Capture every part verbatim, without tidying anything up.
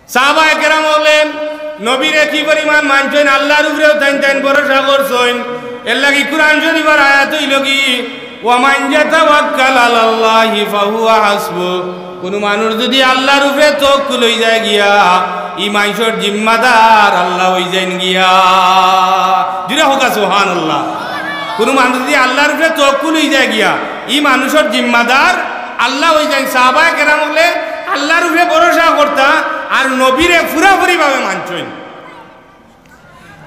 সাহাবায়ে কেরাম অকলে নবীরে কি পরিমাণ মানছইন, আল্লার উপরেও তাইন তাইন ভরসা করছইন। এরলাগি কুরআন শরীফর আয়াত অইলো কি, "ওয়া মান ইয়াতাওয়াক্কাল আলাল্লাহি ফাহুয়া হাসবু।" কুনু মানুষ যুদি আল্লার উপরে তওয়াক্কুল অইযায় গিয়া, ই মানষর জিম্মাদার আল্লা অইযাইন গিয়া। জুরে কউক্কা সুবহানাল্লাহ। কুনু মানুষ যুদি আল্লার উপরে তওয়াক্কুল অইযায় গিয়া, ই মানুষর জিম্মাদার আল্লা অইযাইন। সাহাবায়ে কেরাম অকলে আল্লার উপরে ভরসা করতা আর নবীরে পুরাপুরিভাবে মানছইন।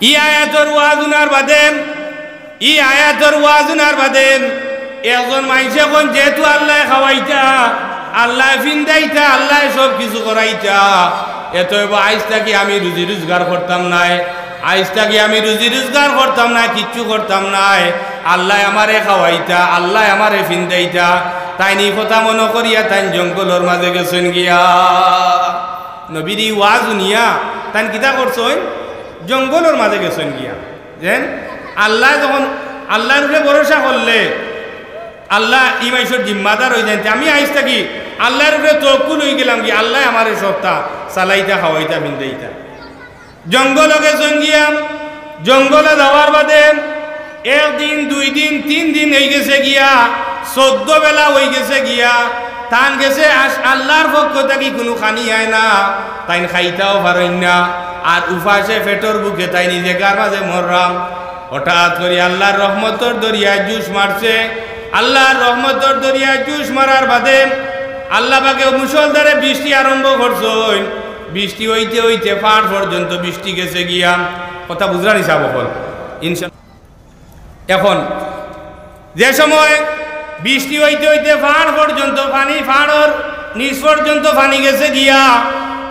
ই আয়াতর ওয়াজ হুনার বাদে, ই আয়াতর ওয়াজ হুনার বাদে একজন মানষে কইন, যেহেতু আল্লায় খাওয়াইতা, আল্লায় ফিন্দাইতা, আল্লায় সব কিছু করাইতা, এত অইবো আইজ থাকি আমি রুজি রুজগার করতাম নায়, আইজ থাকি আমি রুজি রুজগার করতাম নায়, কিচ্ছু করতাম নায়, আল্লায় আমারে খাওয়াইতা, আল্লায় আমারে ফিন্দাইতা। তাইন ই কথা মনো করিয়া তাইন জঙ্গলর মাঝে গেছইন গিয়া। নবীর ই ওয়াজ হুনিয়া তাইন কিতা করছইন? জঙ্গলর মাঝে গেছইন গিয়া। যেন আল্লায় যখন, আল্লার উপরে ভরসা করলে আল্লা ই মানষর জিম্মাদার অইযাইন, তে আমি আইজ থাকি আল্লার উপরে তওয়াক্কুল অইগেলাম গি, আল্লায় আমারে সবতা চালাইতা, খাওয়াইতা, ফিন্দাইতা। জঙ্গলো গেছইন গিয়া, জঙ্গলো যাওয়ার বাদে একদিন, দুইদিন, তিনদিন অইগেছে গিয়া, চৌদ্দ বেলা অইগেছে গিয়া, তান গেছে আস-, আল্লার পক্ষ থাকি কুনু খানি আয় না, তাইন খাইতাও পারইন না, আর উপাসে পেটর ভুকে তাইন ই জেগার মাঝে মররা। হঠাৎ করি আল্লার রহমতর দরিয়ায় জুশ মারছে। আল্লার রহমতর দরিয়ায় জুশ মারার বাদে আল্লা পাকে মুষলধারে বৃষ্টি আরম্ভ করছইন। বৃষ্টি অইতে অইতে পাড় পর্যন্ত বৃষ্টি গেছে গিয়া। কথা বুঝরা নি সাব অকল? ইনশা-, এখন যে সময় বৃষ্টি অইতে অইতে পাড় পর্যন্ত পানি, পাড়র নিচ পর্যন্ত পানি গেছে গিয়া,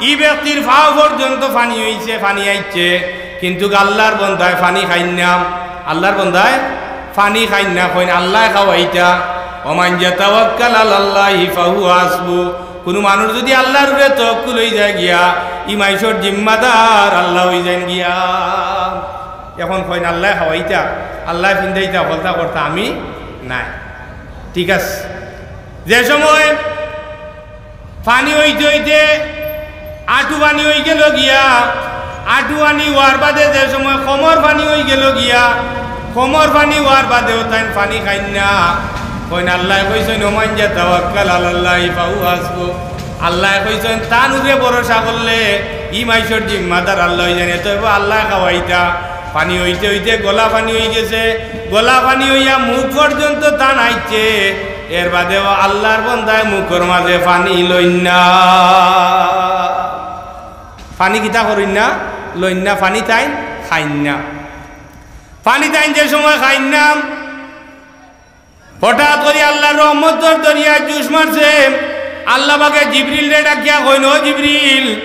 ই ব্যক্তির পাও পর্যন্ত পানি অইছে, পানি আইছে, কিন্তুক আল্লার বন্দায় পানি খাইন না, আল্লার বন্দায় পানি খাইন না, কইন আল্লায় খাওয়াইতা। "ওমান ইয়াতাওয়াক্কাল আলাল্লাহি ফাহুয়া হাসবু।" কুনু মানুষ যুদি আল্লার উপরে তওয়াক্কুল অইযায় গিয়া, ই মানষর জিম্মাদার আল্লা অইযাইন গিয়া। এখন কইন আল্লায় খাওয়াইতা, আল্লায় ফিন্দাইতা, হকলতা করতা আমি নায়। ঠিক আছে, যে সময় পানি অইতে অইতে আটু পানি অইগেলো গিয়া, আটু পানি অওয়ার বাদে যে সময় কোমর পানি অইগেলো গিয়া, কোমর পানি অওয়ার বাদেও তাইন পানি খাইন না। কইন আল্লায় কইছইন, "ওমান ইয়াতাওয়াক্কাল আলাল্লাহি ফাহুয়া হাসবু।" আল্লায় কইছইন, তান উপরে ভরসা করলে ই মানষর জিম্মাদার আল্লা অইযাইন, এত অইবো আল্লায় খাওয়াইতা। পানি অইতে অইতে গলা পানি অইগেছে, গলা পানি অইয়া মুখ পর্যন্ত তান আইছে, এর বাদেও আল্লার বন্দায় মুখর মাঝে পানি লইন না। পানি কিতা করইন না? লইন না, পানি তাইন খাইন না। পানি তাইন যে সময় খাইন না, হঠাৎ করি আল্লার রহমতর দরিয়ায় জুশ মারছে। আল্লা পাকে জিবরিলরে ডাকিয়া কইন, "ও জিবরিল,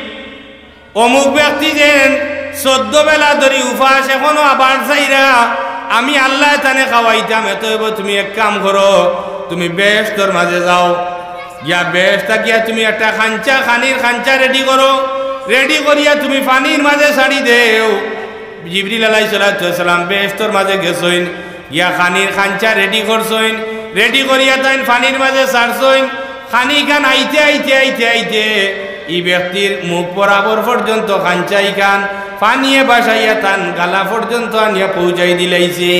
অমুক ব্যক্তি যেন চৌদ্দ বেলা ধরি উপাস, এখনো আবার চাইরা, আমি আল্লায় তানে খাওয়াইতাম, এত অইবো তুমি এক কাম করো, তুমি বেহেশতর মাঝে যাও, গিয়া বেহেশত গিয়া তুমি একটা খাঞ্চা, খানির খাঞ্চা ready করো, ready করিয়া তুমি পানির মাঝে ছাড়ি দেও।" জিবরিল আলাইহিস সালাতু ওয়াস সালাম বেহেশতর মাঝে গেছইন, গিয়া খানির খাঞ্চা ready করছইন, ready করিয়া তাইন পানির মাঝে ছাড়ছইন। খানিখান আইতে আইতে আইতে আইতে ই ব্যক্তির মুখ বরাবর পর্যন্ত খাঞ্চা ইখান পানিয়ে ভাসাইয়া তান গালা পর্যন্ত আনিয়া পৌঁছাই দিলাইছে।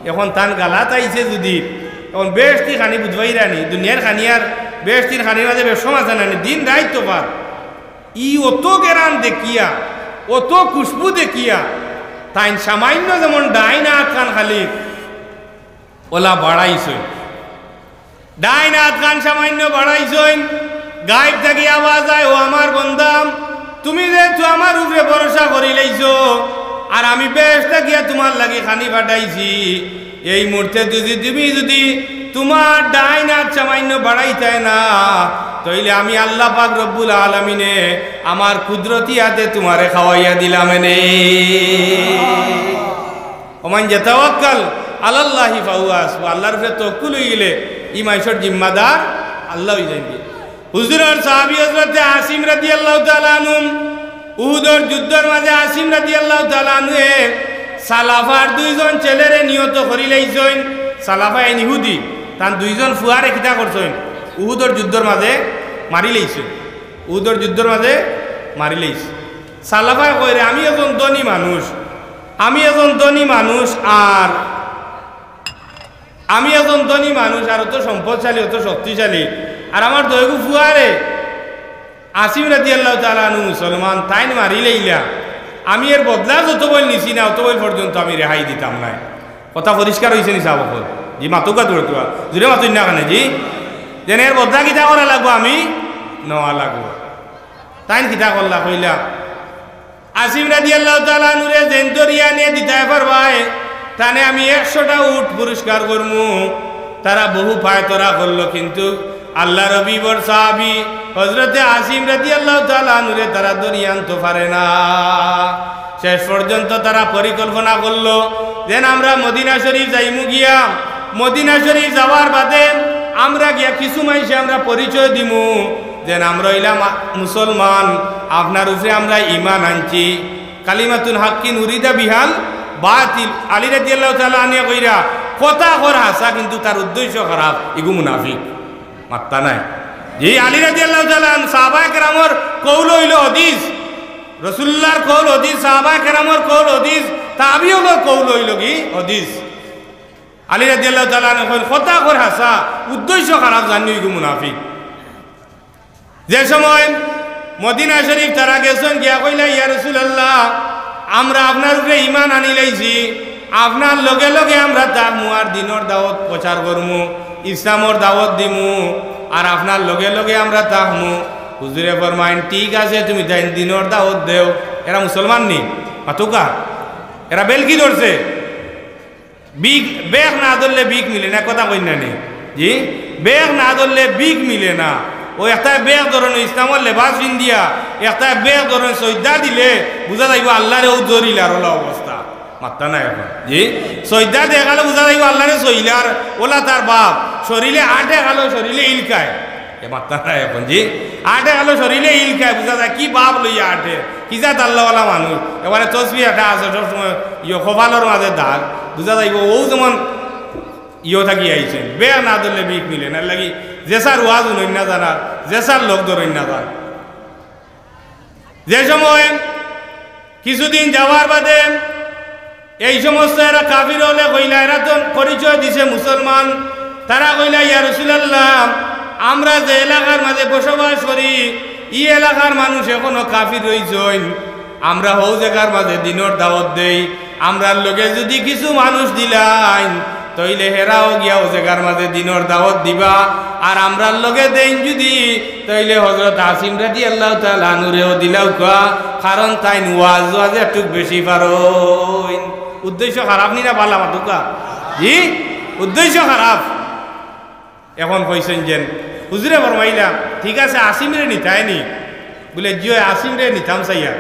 এখন তান গালাত আইছে যুদি, এখন বেহেশতি খানি বুঝবাইরা নি, দুনিয়ার খানি আর বেহেশতির খানির মাঝে বেশকম আছে না নি, দিন রাইত তফাত। ই অত গেরান দেখিয়া, অত খুশবু দেখিয়া, তাইন সামাইন্য যেমন ডাইন আতখান খালি অলা বাড়াইছইন। ডাইন আতখান সামাইন্য বাড়াইছইন। গাইব থাকি আওয়াজ আয়, "ও আমার বন্দা, তুমি যেহেতু আমার উপরে ভরসা করিলাইছো, আর আমি বেহেশত গিয়া তুমার লাগি খানি পাঠাইছি, এই মুহূর্তে যুদি তুমি যুদি তুমার ডাইন আত সামাইন্য বাড়াইতায় না, তাইলে আমি আল্লা পাক রব্বুল আলামিনে আমার কুদরতি আতে তুমারে খাওয়াইয়া দিলাম এনে।" ওমান ইয়াতাওয়াক্কাল আলাল্লাহি ফাহুয়া হাসবু। আল্লার উপরে তওয়াক্কুল অইগেলে ই মানষর জিম্মাদার আল্লা অইযাইন। হুজুরর সাহাবী হযরতে আসিম রাদিয়াল্লাহু তাআলা আনহু, উহুদর যুদ্ধর মাঝে আসিম রাদিয়াল্লাহু তাআলা আনহুয়ে সালাফার দুইজন ছেলেরে নিহত করিলাইছইন। সালাফা এইন ইহুদি, তান দুইজন ফুয়ারে কিতা করছইন? উহুদর যুদ্ধর মাঝে মারিলাইছইন। উহুদর যুদ্ধর মাঝে মারিলাইছে। সালাফায় কইরে, "আমি একজন ধনী মানুষ, আমি একজন ধনী মানুষ, আর আমি একজন ধনী মানুষ, আর অত সম্পদশালী, অত শক্তিশালী, আর আমার দুইগু ফুয়ারে আসিম রাদিয়াল্লাহু তাআলা আনহু মুসলমান, তাইন মারিলাইলা। আমি এর বদলা যত বইল নিছি না, অত বইল পর্যন্ত আমি রেহাই দিতাম নায়।" কথা পরিষ্কার অইছে নি সাব অকল? জি, মাতুক্কা তুড়া তুড়া। জুরে মাতুইন না কেনে, জি? যেন এর বদলা কিতা করা লাগবো, আমি নেওয়া লাগবো। তাইন কিতা করলা কইলা, "আসিম রাদিয়াল্লাহু তাআলা আনহুরে যেন ধরিয়া আনিয়া দিতায় পারবায়, তানে আমি একশোটা উট পুরস্কার করমু।" তারা বহু পায় তারা করলো, কিন্তু আল্লার হাবিবর সাহাবী হযরতে আসিম রাদিয়াল্লাহু তাআলা আনহুরে তারা ধরিয়া আনতো পারে না। শেষ পর্যন্ত তারা পরিকল্পনা করলো, যেন আমরা মদিনা শরীফ যাইমু গিয়া, মদিনা শরীফ যাওয়ার বাদে আমরা গিয়া কিছু মাইনষে আমরা পরিচয় দিমু, যেন আমরা অইলাম আ-, মুসলমান, আপনার উপরে আমরা ঈমান আনছি। কালিমাতুন হাক্কিন উরিদা বিহাল বাতিল। আলী রাদিয়াল্লাহু তাআলা আনহু কইরা, কথা কর হাছা, কিন্তু তার উদ্দেশ্য খারাপ, ইগু মুনাফিক। মাত্তা নাই। জি, আলী রাদিয়াল্লাহু তাআলা আনহু, সাহাবায়ে কেরামর কওল অইলো হাদিস, রাসূলুল্লাহর কওল হাদিস, সাহাবায়ে কেরামর কওল হাদিস, তাবিঈনর কওল অইলো কি হাদিস। আলী রাদিয়াল্লাহু তাআলা আনহু কইন, কথা কর হাছা, উদ্দেশ্য খারাপ, জানি ইগু মুনাফিক। যে সময় মদিনা শরীফ তারা গেছইন, গিয়া কইলা, "ইয়া রাসূলুল্লাহ, আমরা আপনার উপরে ঈমান আনিলাইছি, আপনার লগে লগে আমরা থাকমু আর দ্বীনর দাওয়াত প্রচার করমু, ইসলামর দাওয়াত দিমু, আর আপনার লগে লগে আমরা থাকমু।" হুজুরে ফরমাইন, "ঠিক আছে, তুমি তাইন দ্বীনর দাওয়াত দেও।" এরা মুসলমান নি? মাতুক্কা? এরা বেলকি ধরছে? বিক, বেক না ধরলে বিক মিলে না, কথা কইন না নি? জি, বেক না ধরলে বিক মিলে না। অউ একটায় বেক ধরইন, ইসলামর লেবাস পিন্দিয়া, একটায় বেক ধরইন, সইজদা দিলে বুঝা যাইবো আল্লারে অউ জরিলার অলা অবস্থা। মাত্তা নাই অখন। জি, সইজদা দেখালে বুঝা যাইবো আল্লারে সইলার, অলা তার ভাব। শরীলে আটে খালো, শরীলে ইলকায়। এ মাত্তা নাই অখন, জি। আটে খালো শরীলে ইলকায়, বুঝা যায় কি ভাব লইয়া আটে, কি জাত আল্লাওয়ালা মানুষ। এবারে তসবি একটা আছে, সবসময় ইয়ো কপালর মাঝে দাগ, বুঝা যাইবো অউ যেমন ইয়ো থাকি আইছইন। বেক না ধরলে বিক মিলে না, এর লাগি যেসার ওয়াজ হুনইন না যান, আর যেসার লগ ধরইন না যান। যে সময় কিছুদিন যাওয়ার বাদে এই সমস্ত এরা কাফির অকলে কইলা, এরা তো পরিচয় দিছে মুসলমান, তারা কইলা, "ইয়া রাসূলুল্লাহ, আমরা যে এলাকার মাঝে বসবাস করি, ই এলাকার মানুষ এখনো কাফির রইছইন, আমরা হউ জাগার মাঝে দ্বীনর দাওয়াত দেই, আমরার লগে যুদি কিছু মানুষ দিলাইন, তইলে হেরাও গিয়া অউ জাগার মাঝে দ্বীনর দাওয়াত দিবা, আর আমরার লগে দেইন যুদি, তইলে হযরত আসিম রাদিয়াল্লাহু তাআলা আনহুরেও দিলাউক্কা, কারণ তাইন ওয়াজ ওয়াজে একটুক বেশি পারইন।" উদ্দেশ্য খারাপ নি না ভালা মাতুক্কা? জি, উদ্দেশ্য খারাপ। অখন কইছইন যেন, হুজুরে ফরমাইলা, "ঠিক আছে, আসিমরে নিতায় নি?" বুলে, "জি অয়, আসিমরে নিতাম চাইয়ার,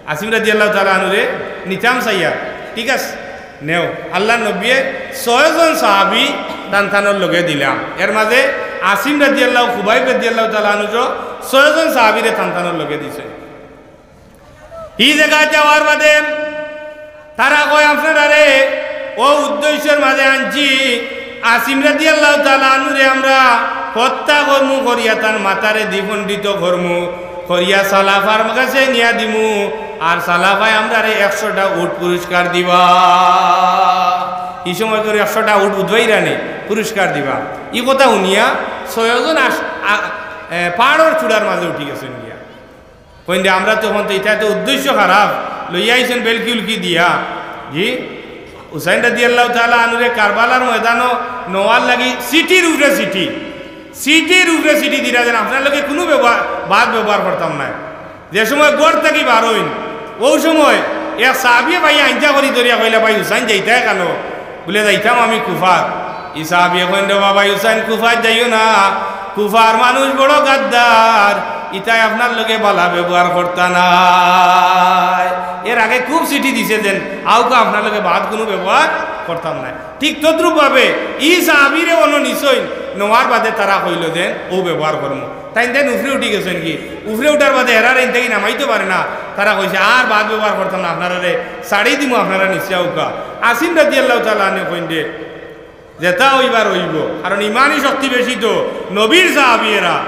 আসিম রাদিয়াল্লাহু তাআলা আনহুরে নিতাম চাইয়ার।" "ঠিক আছে, নেও।" আল্লার নবীয়ে ছয়জন সাহাবী তান তানর লগে দিলা। এর মাঝে আসিম রাদিয়াল্লাহু, খুবাইব রাদিয়াল্লাহু তাআলা আনহুসহ ছয়জন সাহাবীরে তান তানর লগে দিছে। হি জাগাত যাওয়ার বাদে তারা কয়, "আপনারারে অউ উদ্দেশ্যর মাঝে আনছি, আসিম রাদিয়াল্লাহু তাআলা আনহুরে আমরা হত্যা করমু, করিয়া তান মাথারে দ্বিখণ্ডিত করমু, করিয়া সালাফার গেছে নিয়া দিমু, আর সালাফায় আমরারে একশোটা উট পুরস্কার দিবা।" ই সময় করি একশোটা উট উদবাইরানে পুরস্কার দিবা। ই কথা হুনিয়া ছয়জন আস-, আ-, এ, পাহাড়র চূড়ার মাঝে উঠি গেছইন গিয়া। কইন দে, "আমরা তো অখন তো, ইতায় তো উদ্দেশ্য খারাপ, লইয়া আইছইন বেলকি উলকি দিয়া।" জি, হুসাইন রাদিয়াল্লাহু তাআলা আনহুরে কারবালার ময়দানো নেওয়ার লাগি চিঠির উপরে চিঠি, চিঠির উপরে চিঠি দিরা যেন আপনার লগে কুনু ব্যবহার, বাদ ব্যবহার করতাম নায়। যে সময় ঘর থাকি বার অইন, অউ সময় এক সাহাবিয়ে ভাই আইঞ্জা করি ধরিয়া কইলা, "ভাই হুসাইন যাইতায় কানো?" বুলে, "যাইতাম আমি কুফাত।" ই সাহাবিয়ে কইন, "রে বাবা হুসাইন, কুফাত যাইও না, কুফার মানুষ বড় গাদ্দার, ইতায় আপনার লগে ভালা ব্যবহার করতা নায়। এর আগে খুব চিঠি দিছে যেন, আউক্কা আপনার লগে বাদ কুনু ব্যবহার করতাম নায়।" ঠিক তদ্রূপ ভাবে ই সাহাবিরে অনো নিছইন, নেওয়ার বাদে তারা কইলো যেন, "অউ ব্যবহার করমু।" তাইন তাইন উপরে উঠি গেছইন গি, উপরে উঠার বাদে হেরারে ইন থাকি নামাইতো পারে না। তারা কইছে, "আর বাদ ব্যবহার করতাম না, আপনারারে ছাড়ি দিমু, আপনারা নিচে আউক্কা।" আসিম রাদিয়াল্লাহু তাআলা আনহু কইন দে, "যেতা অইবার অইবো, কারণ ইমানি শক্তি বেশি তো, নবীর সাহাবি এরা।"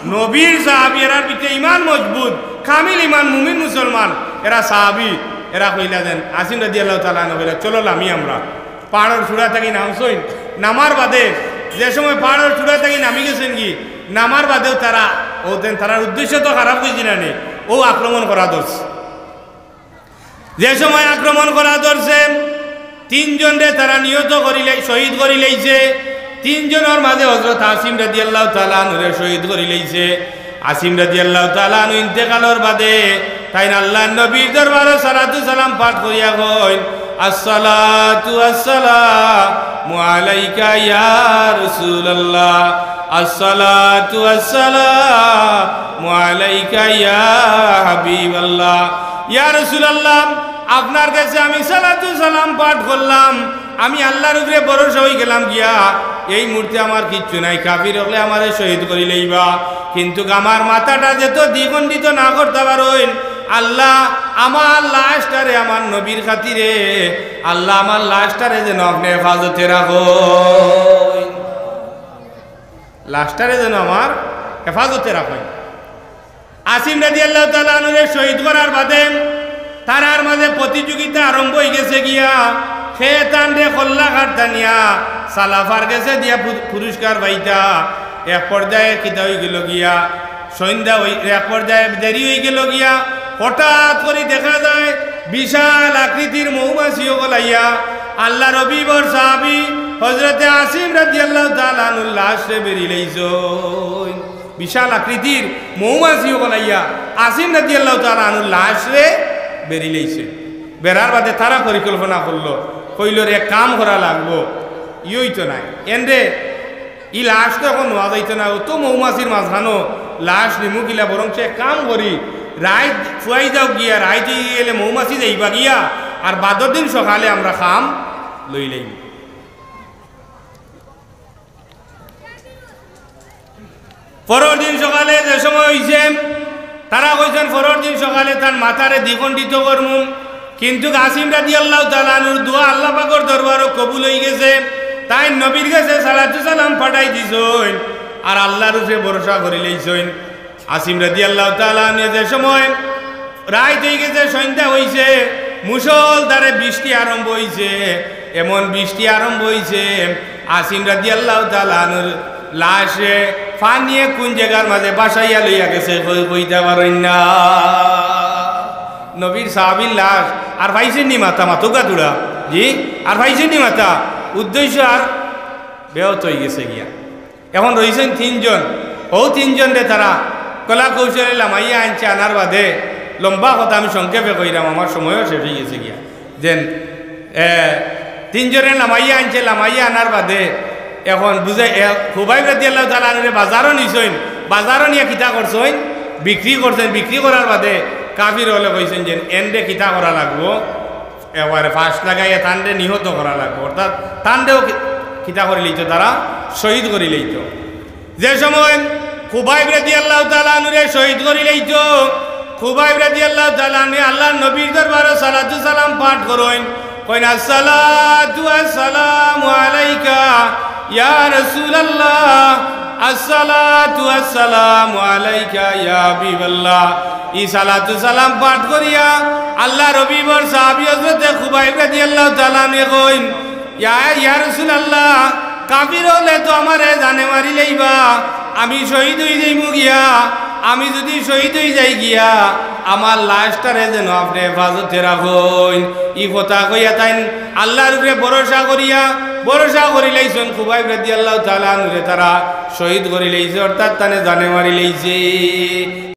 নবীর সাহাবী, এরার ভিতরে ইমান মজবুত, কামিল ইমান, মুমিন মুসলমান, এরা সাহাবী। এরা কইলা যেন, আসিম রাদিয়াল্লাহু তাআলা আনহু কইলা, "চলো লামি আমরা।" পাহাড়র চূড়া থাকি নামছইন। নামার বাদে, যে সময় পাহাড়র চূড়া থাকি নামি গেছইন গি, নামার বাদেও তারা, অউ যেন তারার উদ্দেশ্য তো খারাপ অইছে না নি, অউ আক্রমণ করা ধরছে। যে সময় আক্রমণ করা ধরছে, তিনজনরে তারা নিহত করিলাই-, শহীদ করিলাইছে। তিনজনর মাঝে হযরত আসিম রাদিয়াল্লাহু তাআলা আনহুরে শহীদ করিলাইছে। আসিম রাদিয়াল্লাহু তাআলা আনহু ইন্তেকালর বাদে তাইন আল্লাহর নবীর দরবারো সালাতু সালাম পাঠ করিয়া কইন, "আসসালাতু আসসালামু আলাইকা ইয়া রাসূলুল্লাহ, আসসালাতু আসসালামু আলাইকা ইয়া হাবিবাল্লাহ।" ইয়া রাসূলুল্লাহ, আপনার গেছে আমি সালাতু সালাম পাঠ করলাম, আমি আল্লাহর উপরে ভরসা অইগেলাম গিয়া, এই মুহূর্তে আমার কিচ্ছু নাই, কাফির অকলে আমারে শহীদ করিলাইবা, কিন্তু আমার মাথাটা যেত দ্বিখণ্ডিত না করতা পারইন, আল্লাহ আমার লাশটারে আমার নবীর খাতিরে, আল্লাহ আমার লাশটারে যেন আপনে হেফাজতে রাখইন, লাশটারে যেন আমার হেফাজতে রাখইন। আসিম রাদিয়াল্লাহু তাআলা আনহুরে শহীদ করার বাদে তারার মাঝে প্রতিযোগিতা আরম্ভ অইগেছে গিয়া, কে তানরে কল্লা কাঠ টানিয়া সালাফার গেছে দিয়া পু-, পুরস্কার পাইতা। এক পর্যায়ে কিতা অইগেলো গিয়া, সন্ধ্যা অই-, এক পর্যায়ে দেরি অইগেলো গিয়া, হঠাৎ করি দেখা যায় বিশাল আকৃতির মৌমাছি অকল আইয়া আল্লাহর হাবিবর সাহাবী হযরতে আসিম রাদিয়াল্লাহু তাআলা আনহুর লাশরে বেড়িলাইছইন। বিশাল আকৃতির মৌমাছি অকল আইয়া আসিম রাদিয়াল্লাহু তাআলা আনহুর লাশরে বেড়িলাইছে। বেড়ার বাদে তারা পরিকল্পনা করলো, কইলো, "রে, এক কাম করা লাগবো, ই অইতো নায়, এনরে, ই লাশ তো এখন নেওয়া যাইতো না, অত মৌমাছির মাঝখানো লাশ নিমু কিলা, বরঞ্চ এক কাম করি, রাইত ফুয়াই যাউক গিয়া, রাইত অইগেলে মৌমাছি যাইবা গিয়া, আর বাদর দিন সকালে আমরা কাম লইলাইমু।" পরর দিন সকালে যে সময় অইছে, তারা কইছইন, "পরর দিন সকালে তান মাথারে দ্বিখণ্ডিত করমু।" কিন্তু আসিম রাদিয়াল্লাহু তাআলা আনহুর দোয়া আল্লাহ পাকর দরবারো কবুল অইগেছে। তাইন নবীর গেছে সালাতু সালাম পাঠাই দিছইন, আর আল্লাহর উপরে ভরসা করিলাইছইন। আসিম রাদিয়াল্লাহু তাআলা আনহু যে সময় রাইত অইগেছে, সন্ধ্যা অইছে, মুষলধারে বৃষ্টি আরম্ভ অইছে, এমন বৃষ্টি আরম্ভ অইছে, আসিম রাদিয়াল্লাহু তাআলা আনহুর লাশে পানিয়ে কুন জাগার মাঝে ভাসাইয়া লইয়া গেছে, কই-, কইতা পারইন না। নবীর সাহাবীর লাশ, আর পাইছইন নি মাথা, মাথা গাতুড়া, জি, আর পাইছইন নি মাথা, উদ্দেশ্য আর বেহত অইগেছে গিয়া। এখন রইছইন তিনজন, অউ তিনজনরে তারা কলা কৌশলে লামাইয়া আনছে, আনার বাদে লম্বা কথা আমি সংক্ষেপে কইরাম, আমার সময়ও শেষ অইগেছে গিয়া। যেন, এ, তিনজনরে লামাইয়া আনছে, লামাইয়া আনার বাদে এখন বুঝে, এ, খুবাইব রাদিয়াল্লাহু তাআলা আনহুরে বাজারো নিছইন, বাজারো নিয়া কিতা করছইন, বিক্রি করছইন, বিক্রি করার বাদে কাফির অকলে কইছইন যেন, "এনরে কিতা করা লাগবো?" এবারে ফাঁস লাগাইয়া তানরে নিহত করা লাগবো, অর্থাৎ তানরেও কি-, কিতা করিলাইতো, তারা শহীদ করিলাইতো। যে সময় খুবাইব রাদিয়াল্লাহু তাআলা আনহুরে শহীদ করিলাইতো, খুবাইব রাদিয়াল্লাহু তাআলা আনহু আল্লাহর নবীর দরবারো সালাতু সালাম পাঠ করইন, কইন, "আসসালাতু আসসালামু আলাইকা ইয়া রাসূলুল্লাহ, আসসালাতু আসসালামু আলাইকা ইয়া হাবিবাল্লাহ।" ই সালাতু সালাম পাঠ করিয়া আল্লাহর হাবিবর সাহাবী হযরতে খুবাইব রাদিয়াল্লাহু তাআলা আনহু কইন, "ইয়া, ইয়া রাসূলুল্লাহ, কাফির অকলে তো আমারে জানে মারিলাইবা, আমি শহীদ অইযাইমু গিয়া, আমি যুদি শহীদ অইযাই গিয়া, আমার লাশটারে যেন আপনে হেফাজতে রাখইন।" ই কথা কইয়া তাইন আল্লাহর উপরে ভরসা করিয়া, ভরসা করিলাইছইন, খুবাইব রাদিয়াল্লাহু তাআলা আনহুরে তারা শহীদ করিলাইছে, অর্থাৎ তানে জানে মারিলাইছে।